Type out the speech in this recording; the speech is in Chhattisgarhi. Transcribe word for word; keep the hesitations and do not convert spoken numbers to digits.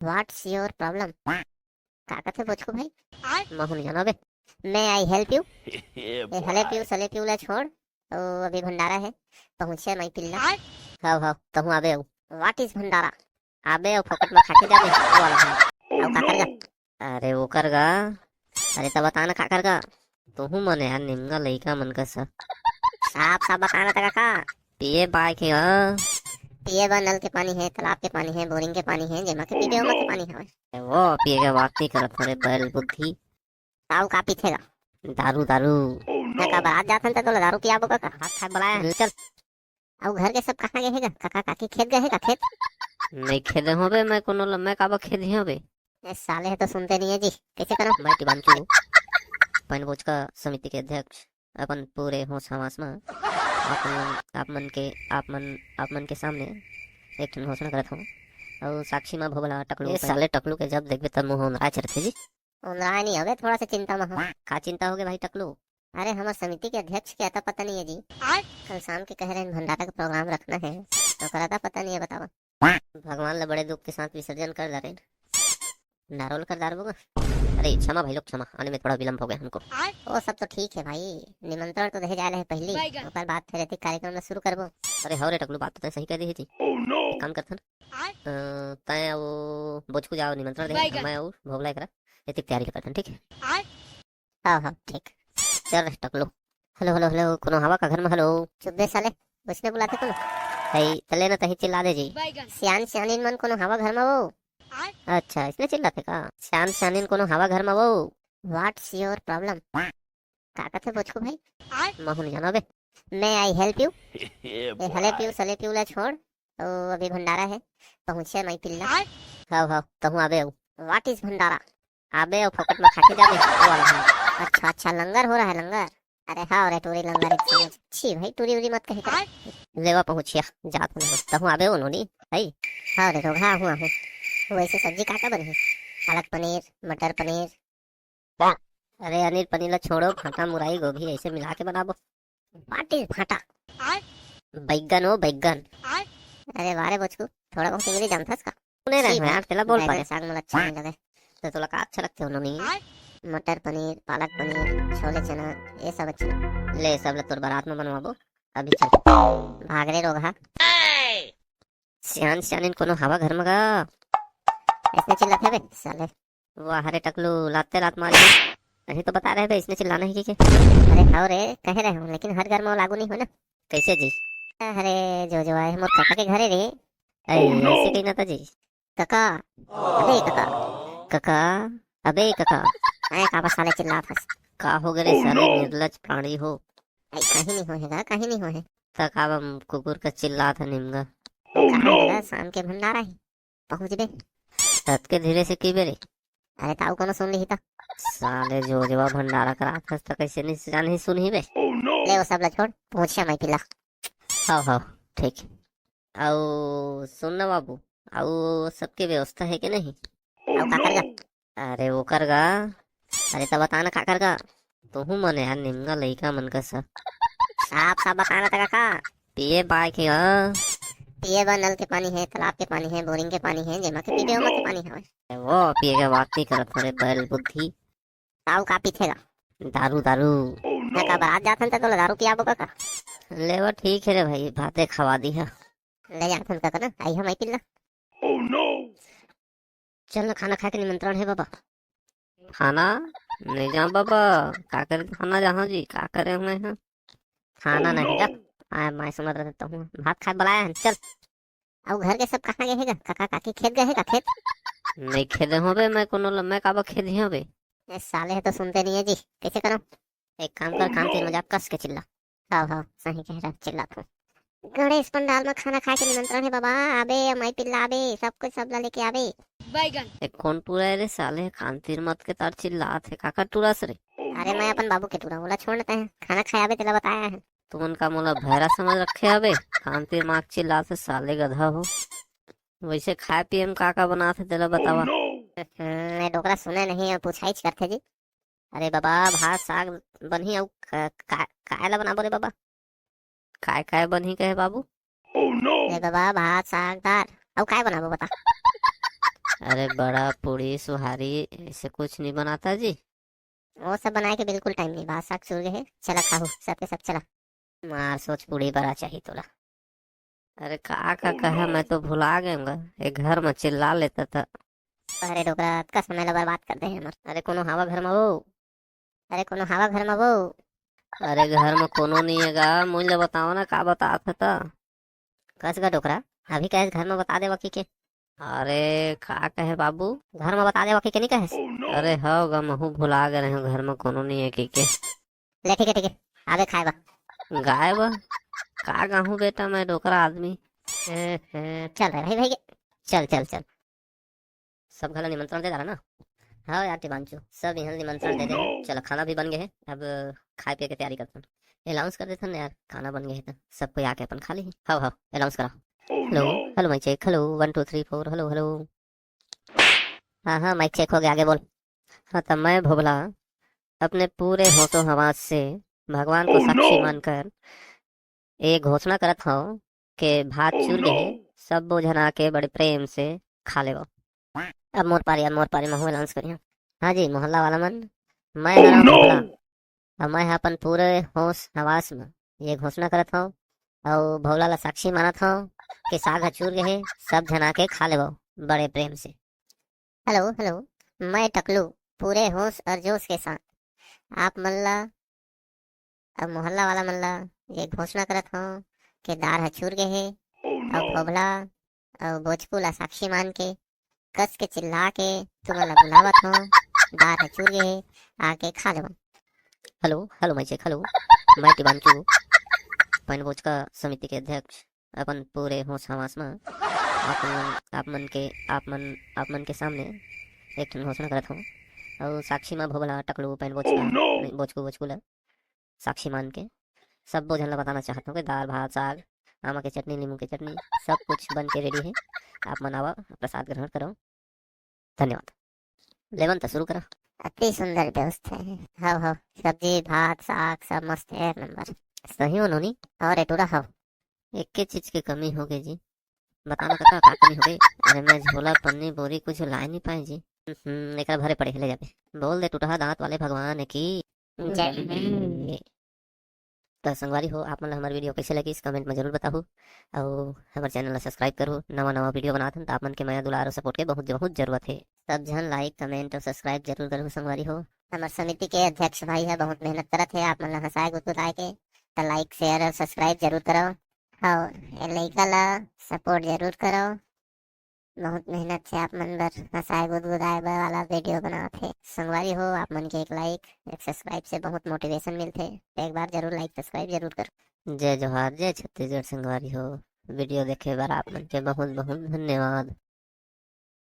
What's your problem? का कथे बोचकू भाई? महू नहीं जानो बे। May I help you? ए हले पीऊ सले पीऊ ला छोड़, तो अभी भंडारा है, पहुंचे माई पिल्ला। हव हव, तहूँ आबे अउ। What is भंडारा? आबे अउ फोकट में खाके जाबे, वो वाला भंडारा। अउ काकर गा? अरे ओकर गा। अरे त बता ना काकर गा। तहूँ मन यार निमगा लइका मन कस। साफ साफ बता ना त काका। पिए बाय के हाँ। पिए बर नल के पानी है, तालाब के पानी है, बोरिंग के पानी है, जेमा के पीबे ओमा के पानी हवय। वो पिए के बात नहीं करत हरे बैल बुद्धि। ताऊ का पीथे गा? दारू दारू। मैं का बारात जात हन त तोला दारू पियाबो का? भात खाए बुलाए हन, चल। अउ घर के सब कहाँ गए हे गा? काका काकी खेत गए हे का खेत? नहीं खेदे होबे, मैं कोनो ल-, मैं काबर खेदही होबे? ए साले ह तो सुनते नहीं है जी, कैसे करो? मैं टिबांचू पैन बोचका समिति के अध्यक्ष अपन पूरे होश हवास में आप मन, आप मन के, आप मन, आप मन के सामने एक ठन घोषणा करत हूँ। अउ साक्षी माँ भोभला टकलू ए साले टकलू के जब देखबे तब मुँह ओंदराए चढ़थे जी। ओंदराए नहीं हवे, थोड़ा सा चिंता में हूँ। का चिंता होगे भाई टकलू? अरे हमर समिति के अध्यक्ष के अता पता नहीं है जी। कल शाम के कहे रहे भंडारा का प्रोग्राम रखना है, तो ओकर अता पता नहीं है, बतावा। भगवान ला बड़े दुख के साथ विसर्जन कर डारे। नारोल कर डारबो गा। अरे क्षमा भाई लोग क्षमा, आने में थोड़ा विलंब हो गया हमको। वो सब तो ठीक है भाई, निमंत्रण तो दे जाए रहे पहली, ओकर बाद फिर एतिक कार्यक्रम ला शुरू करबो। अरे हव रे टकलू, बात तो तैं सही कह दी है जी। एक काम करथन। तैं वो बोचकू जाओ निमंत्रण दे, मैं अउ भोभला करा एतिक तैयारी करथन, ठीक है? हाँ हाँ ठीक। चल रे टकलू। हेलो हेलो हेलो, कोनो हवा का घर में? हेलो। चुप बे साले, वइसने बुलाथे कोनो? हई तले न तही चिल्ला दे जी। सियान सियानिन मन कोनो हवा घर में वो? अच्छा इसने चिल्लाथे का? सियान सियानिन कोनो हवा घर में वो? What's your problem? का कथे बोचकू भाई? महू नहीं जानो बे। May I help you? ए हले पीऊ सले पीऊ ला छोड़, तो अभी भंडारा है, पहुंचे माई पिल्ला। हव हव, तहूँ आबे अउ। What is भंडारा? आबे अउ फोकट में खाके जाबे, वो वाला भंडारा। अच्छा अच्छा, लंगर हो रहा है, लंगर। अरे हाँ रे टूरी लंगर एक समझ। छी भाई, टूरी उरी मत कहे कर। लेवा पहुंचिया, जात हूँ। तहूँ आबे ओ नोनी, हई? हाँ रे रोगहा, हूँ हूँ। वैसे सब्जी का का बनही? पालक पनीर, मटर पनीर। अरे अनिल पनीर ला छोड़ो, भांटा मुरई गोभी ऐसे मिला के बनाबो। What is भांटा? बैगन ओ बैगन। अरे वाह रे बोचकू, थोड़ा बहुत अंग्रेजी जानथस का? सुने रहे छी हो यार, तेला बोल पारे। साग मोला अच्छा नहीं लगे। तो तोला का अच्छा लगथे ओ नोनी? मटर पनीर, पालक पनीर, छोले चना, ये सब अच्छा। ले सब ला तोर बारात में बनवाबो। अभी चल। भाग रे रोगहा। सियान सियानिन कोनो हवा घर में गा? ऐसने चिल्लाथे बे साले। वाह रे टकलू, लाते लात मार। अभी तो बता रहे बे, इसने चिल्लाना ही के, के? अरे हव रे, कहे रहे हूँ, लेकिन हर घर में वो लागू नहीं हो ना। कैसे जी? अरे जो जो आए मोर काका के घरे रे। अरे ऐसे कही ना था जी। काका। अबे काका। काका। अबे काका। ऐ काबर साले चिल्लात हस? का हो गे रे साले निर्लज प्राणी हो? ऐ कहीं नहीं होहे गा, कहीं नहीं होहे। त काबर कुकुर का चिल्लात है निमगा? का होगा, शाम के भंडारा है, पहुँच बे। ततके धीरे से की बे रे? अरे ताऊ कोनो सुन लिही त। साले जो जवा भंडारा करात हस त कैसे नहीं जान ही सुन ही बे। ले वो सब ला छोड़, पहुँचिया मैं पिला। हव हव ठीक। अउ सुन ना बाबू, अउ सबके व्यवस्था है के नहीं? अउ काकर गा? अरे ओकर गा। अरे त बता ना काकर गा। तोहू मन यार निमगा लइका मन कस। साफ साफ बता ना त काका। पिए बाय के हाँ। पिए बर नल के पानी है, तालाब के पानी है, बोरिंग के पानी है, जेमा के पीबे ओमा के पानी हवय। वो पिए के बात नहीं करत हरे बैल बुद्धि। ताऊ का पीथे गा? दारू दारू। मैं का बारात जात हन त तोला दारू पियाबो काका। ले वो ठीक है रे भाई, भाते खवा दी है। ले जात हन काका ना, आई हम आई पिल्ला। चल ना खाना खाए के निमंत्रण है बाबा। खाना? नहीं जाऊँ बाबा। का करे खाना जहाँ जी, का करे मैं यहाँ? खाना नहीं का? आय माय समझ रहे तो हूँ। भात खाए बुलाया है, चल। अउ घर के सब कहाँ गए हे गा? काका काकी खेत गए हे का खेत? नहीं खेदे होबे, मैं कोनो ल-, मैं काबर खेदही होबे? ए साले है तो सुनते नहीं है जी, कैसे करो? एक काम कर, कान तीर में जा कस के चिल्ला। हाँ हाँ सही कह रहा, चिल्ला तू। गणेश पंडाल में खाना खाए के निमंत्रण है बाबा, आबे माई पिल्ला आबे, सब कुछ सब ला लेके आबे। बैगन। ए कौन टूरा है रे साले, कान तीर मत के तार चिल्लात है, काकर टूरा से रे? अरे मैं अपन बाबू के टूरा, ओला छोड़ लेते हैं, खाना खाए आबे तेला बताया है। तुमन का मोला भैरा समझ रखे हबे? कान तीर मार के चिल्लात है साले गधा हो। वैसे खाए पिए में का का बनात है तेला बतावा। हम्म, ये डोकरा सुने नहीं है, पूछाईच करथे जी। अरे बाबा, भात साग बनही अउ क-, का-, काय ला बनाबो रे बाबा? काय काय बनही कहे बाबू? अरे बाबा, भात साग दार अउ काय बनाबो बता? अरे बड़ा पूड़ी सुहारी ऐसे कुछ नहीं बनाता जी? वो सब बनाए के बिल्कुल टाइम नहीं, भात साग चुर गए हे, चला खाहू सबके सब, चला। मार सोच पूड़ी बड़ा चाहिए तोला। अरे का का कहा, मैं तो भुला गए हूँ। एक घर में चिल्ला लेता था। अरे डोकरा, अतका समय ला बर्बाद कर दे हे हमर। अरे कोनो हावा घर में वो? अरे कोनो हावा घर में वो? अरे घर में कोनो नहीं है गा, मुझ ले बताओ ना का बतात था। कस गा डोकरा, अभी कहे घर में बता देवा कि के? अरे का कहे बाबू? घर में बता देवा कि के नहीं कहे? अरे हो गा, महू भुला गए रहे, घर में कोनो नहीं है कि के। ले ठीक है, ठीक है, आबे खाए बा। गाय बा? का गाहूँ बेटा, मैं डोकरा आदमी। ए, ए, चल रे भाई, भाई के। चल, चल, चल। सब घला निमंत्रण दे डाला ना? हाँ यार टिबांचू, सब यहाँ निमंत्रण दे दे। चलो खाना भी बन गए है, अब खाए पिए के तैयारी करथन। अनाउंस कर देथन ना यार, खाना बन गए है तो सब कोई आके अपन खा ली। हाव हाव, अनाउंस करा। Hello, hello mike check, hello, one two three four, hello hello. हाँ हाँ, माइक चेक हो गया, आगे बोल। हाँ, तो मैं भोभला अपने पूरे होशो हवास से भगवान को साक्षी मानकर ये घोषणा करत हव के भात चुर गए हे, सब्बो झन आके बड़े प्रेम से खा लेवो। अब मोर पारी, अब मोर पारी, महू अनाउंस करिया। हाँ जी, मोहल्ला वाला मन, मैं हरा भोभला, अब मैं ह अपन पूरे होश हवास में ये घोषणा करत हव अउ भोभला ला साक्षी मानत हव कि साग ह चुर गए हे, सब झन आके खा लेवो बड़े प्रेम से। हेलो हेलो, मैं टकलू पूरे होश और जोश के साथ आप मन ला अब मोहल्ला वाला मन ला ये घोषणा करत हव के दार ह चूर गे हे। अउ भोभला अउ बोचकू ला साक्षी मान के कस के चिल्ला के तुमन ला बुलावत हव, दार ह चूर गे हे, आके खा लेवा। हेलो हेलो, मैं चेक, हेलो, मैं टिबांचू, पैन बोचका समिति के अध्यक्ष, अपन पूरे होश हवास में आप मन, आप मन के, आप मन, आप मन के सामने एक ठन घोषणा करत हव। अउ साक्षी मा भोभला, टकलू, पैन बोचका, नहीं, बोचकू, बोचकू ला साक्षी मान के सब्बो झन ला बताना चाहत हव कि दाल, भात, साग, आमा के चटनी, नींबू के चटनी, सब कुछ बन के रेडी हे। आप मन आवा, प्रसाद ग्रहण करो। धन्यवाद। लेवन त शुरू करा। अति सुंदर व्यवस्था है। हव हव, सब्जी, भात, साग सब मस्त है, एक नंबर। सही हो नोनी? और ए टूरा हव। एके चीज के कमी हो गई जी। बताना कका, का कमी हो गई? अरे मैं झोला, पन्नी, बोरी कुछ लाए नहीं पाए जी। हम्म, एकरा भरे पड़े हे, ले जाबे। बोल दे टूटहा दांत वाले भगवान की जय। तो संगवारी हो, आप मन ला हमर वीडियो कैसे लगिस, कमेंट में जरूर बताहू। अउ हमर चैनल ला सब्सक्राइब करहू, नवा नवा वीडियो बनात हन, त आप मन के मया दुलार अउ सपोर्ट के बहुत बहुत जरूरत हे। सब झन लाइक, कमेंट अउ सब्सक्राइब जरूर करहू संगवारी हो। हमर समिति के अध्यक्ष भाई ह बहुत मेहनत करत हे आप मन ला हंसाए गुदगुदाए के, त लाइक, शेयर अउ सब्सक्राइब जरूर करव। अउ ए लइका ला सपोर्ट जरूर करव। बहुत मेहनत से आप मन बर हंसाए गुदगुदाए बर वाला वीडियो बनात हे। संगवारी हो, आप मन के एक लाइक, एक सब्सक्राइब से बहुत मोटिवेशन मिलथे। एक बार जरूर लाइक, सब्सक्राइब जरूर करो। जय जोहार, जय छत्तीसगढ़ संगवारी हो। वीडियो देखे बर आप मन के बहुत बहुत धन्यवाद।